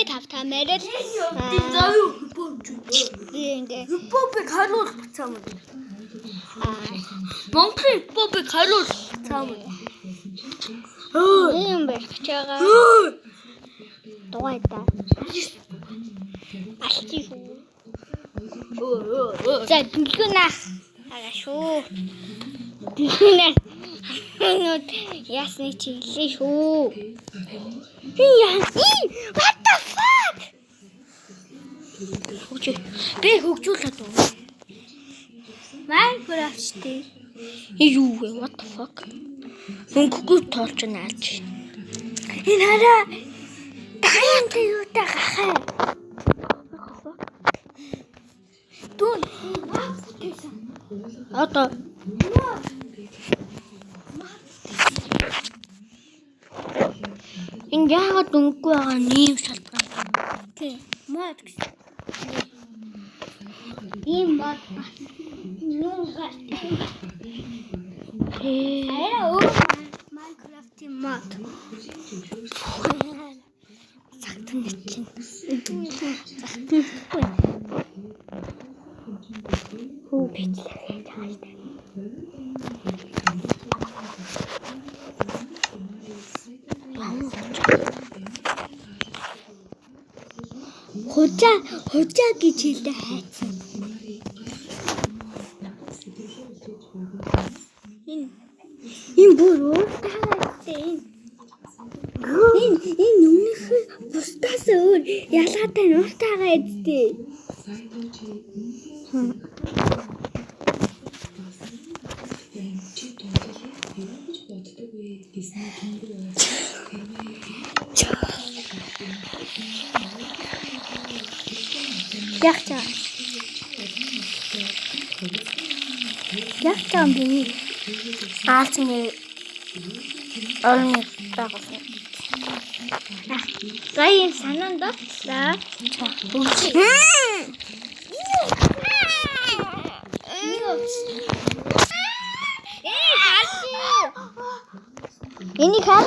Тав морил. Заа юу бомж. Би ингээ Хипхопыг хариул цаам. Монголын хипхопыг хариул цаам. ийм байх гэж байгаа. Дугай да. Алчи шүү. За дүлгүнах ага шүү. Дүлгүнах ханууд ясны чиглээ шүү. Би яа. What the fuck? Хөгжөө. Би хөгжүүлээд байна. Minecraft дээ. Энэ юу вэ? What the fuck? Хөнгөгүй тоолч наалж. Энэ хараа Таяантай юутай гахаа. Дүүн. Одоо энэ яагаад өнгөгүй байгаа нь ийм шалтгаан. Тий. Мод гэсэн. Ийм мод. Нүн гар. Арай өөр Minecraft-ийн мод. Цагтан чинь. Загтан гэхгүй. Хүү бичлэг хийж байгаа шүү дээ. Хужаа хужаа гэж хэлдэг хайцсан. Энэ энэ бүр ууртайгатай энэ. Энэ энэ өмнөх бусдаас өөр ялгаатай нь ууртайгаа эдтэй. Яг чаа. Яг чаа би Аалзны орны байгуулсан. За ийм санаанд дуттлаа. Хөгжиж. Энийг хар.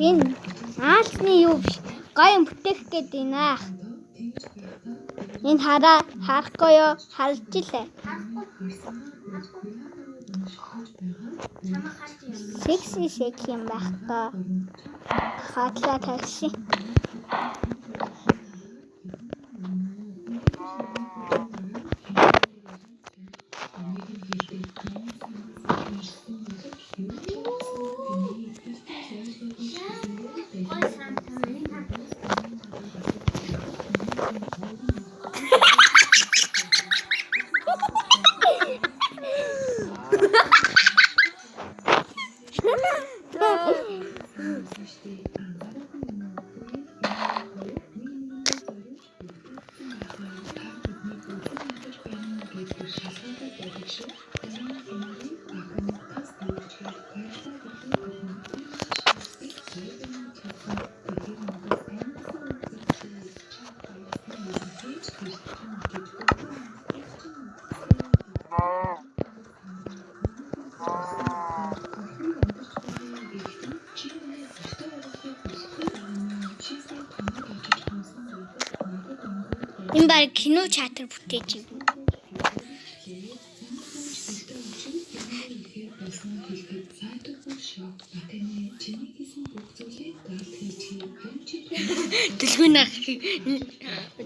Энэ аалзны юу биш. Гоё юм бүтээх гээд байна. Энэ хараа харахгүй юу? Харж илээ. Секси секси юм байхгүй. Хатлаа тавьсан. Энэ баг кино театр бүтээж юм.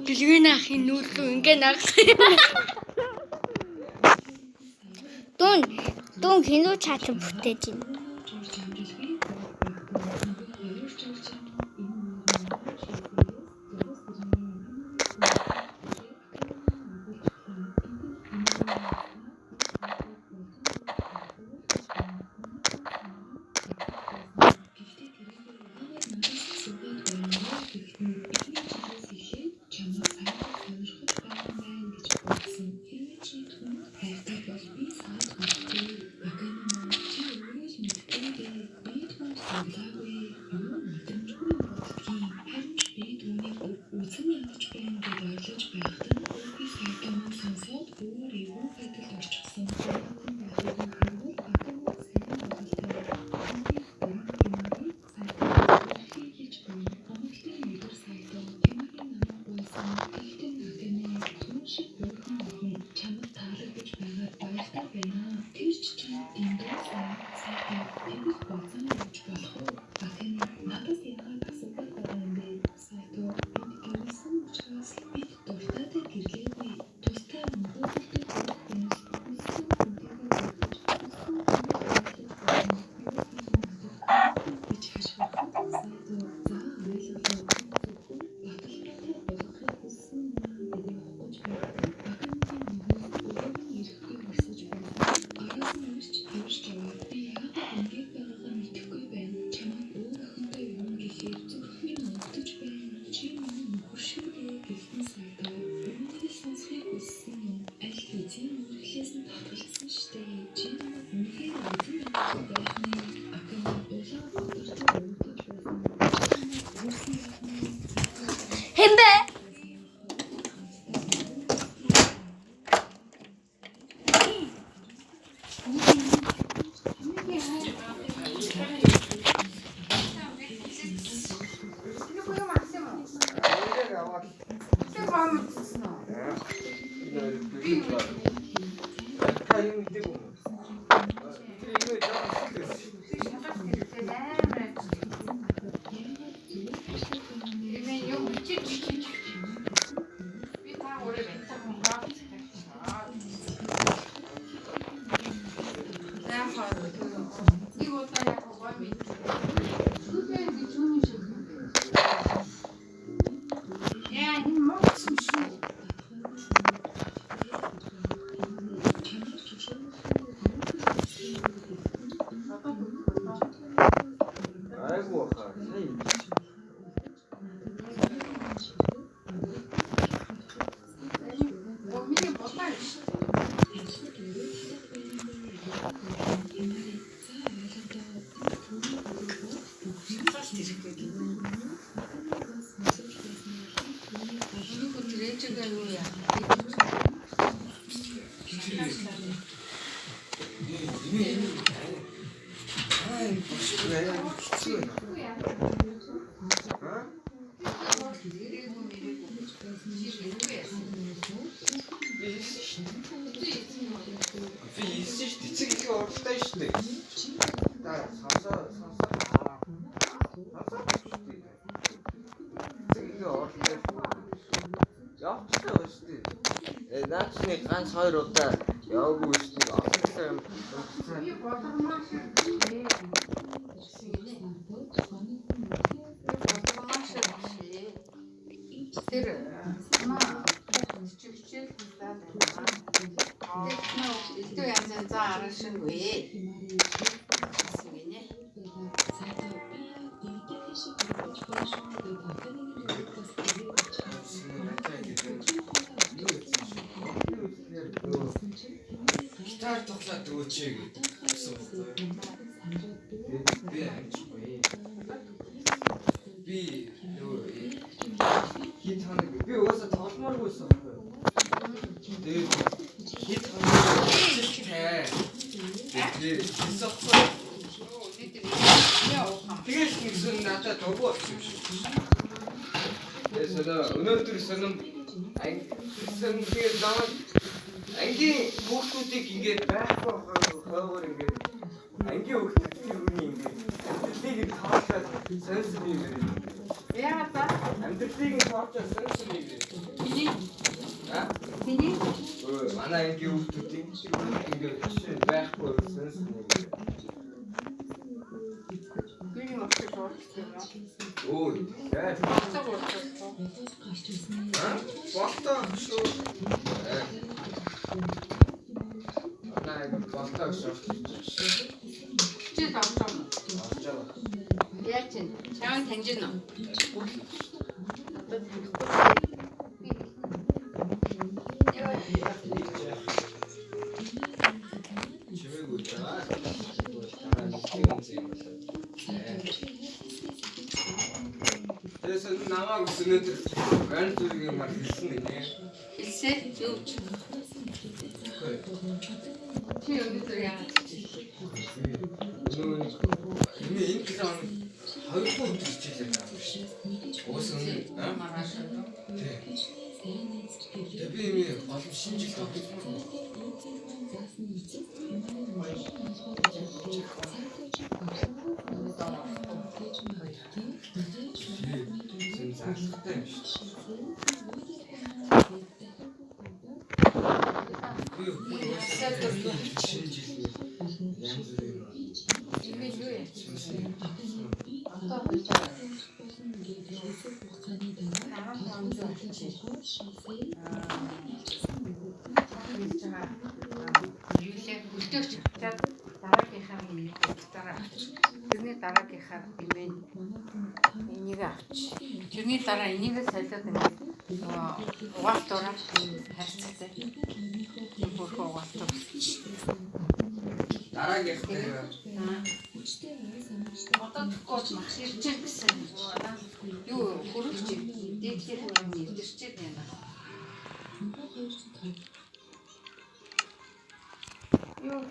Дэлгүүн ахын нүүр рүү ингээ нагах. Дүүн дүүн кино театр бүтээж юм. Ганц хоёр удаа яваагүй шүү дээ. Олон юм. Би болгомоор шиг тэр маа чигчэл хязгаар байна. Тэр элдв янзын зан арга шингүй. Гэсэн гинэ. Гитар тоглоод өгөөч гэсэн бохгүй. Би амжихгүй. Би нөгөө хэд хоног би угаасаа тогломооргүй байсан байхгүй. Тэгээд хэд хоног тай. Тэгээд хэлсэн байхгүй. Тэгэл нэгсэн надад дургу болсон юм шиг. Тэгээд өнөөдөр сонин ангисэн тэгээд намайг ангийн хүүхдүүдийг ингээд байхгүй хойгоор ингээд ангийн хүүхдүүдийн хүний ингээд амьдралыг нь тоолоод сонсон юм байна. Яагаад ба? Амьдралыг нь тоолоод сонсон юм байна. Миний Аа? Миний Өө манай ангийн хүүхдүүдийн ингээд жишээ байхгүй сонсон юм байна. Би юм очиж уулзсан юм уу? Өө яа. Болтоо уулзсан. Аа? Болтоо шүү. Манай болтоо шүү. Чи авч байгаа юм уу? Авч байгаа. Яа чинь? Чамайг таньж гэнэ үү? Одоо танихгүй. Чимээгүй байгаа. Тэсэн намайг өнөөдөр янз бүрийн юмар хэлсэн гинэ. Хэлсэн юу ч. Чи өнөөдөр яагаад хичээлээ? Нөгөө энэ 7 хоног 2 дахь өдөр хичээлээ байгаа юм шүү. Уус өнөө Маргааш үү? Тэгээ би юм голом шинэ жилд орсон. Сэн залхтай юм шүү. Би шинэ жил янз бүрийн Би юу яа? юм. Одоо хоёлаа. 1500 хичээл. Хийж байгаа. Юулээ хөлдөөгч авчаад дараагийнхаа миний гитараа авч. Тэрний дараагийнхаа имэн энийг авч. Тэрний дараа энийг солиод ингээд нөгөө угаалтураа харьцтай. Бүрхүү угаалтур. Дараагийнх дээр Одоо тэгэхгүй бол маш ирчээ гэсэн. Юу хөрөгч дээдлийнх нь юм идэрчээд байна. Юу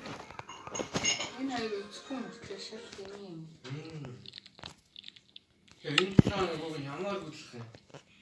Энэ хоёр үзэхгүй мөртлөө шал гэмээ юм. Тэгэхээр энэ 7 хоног уг нь ямар гүйлэх юм?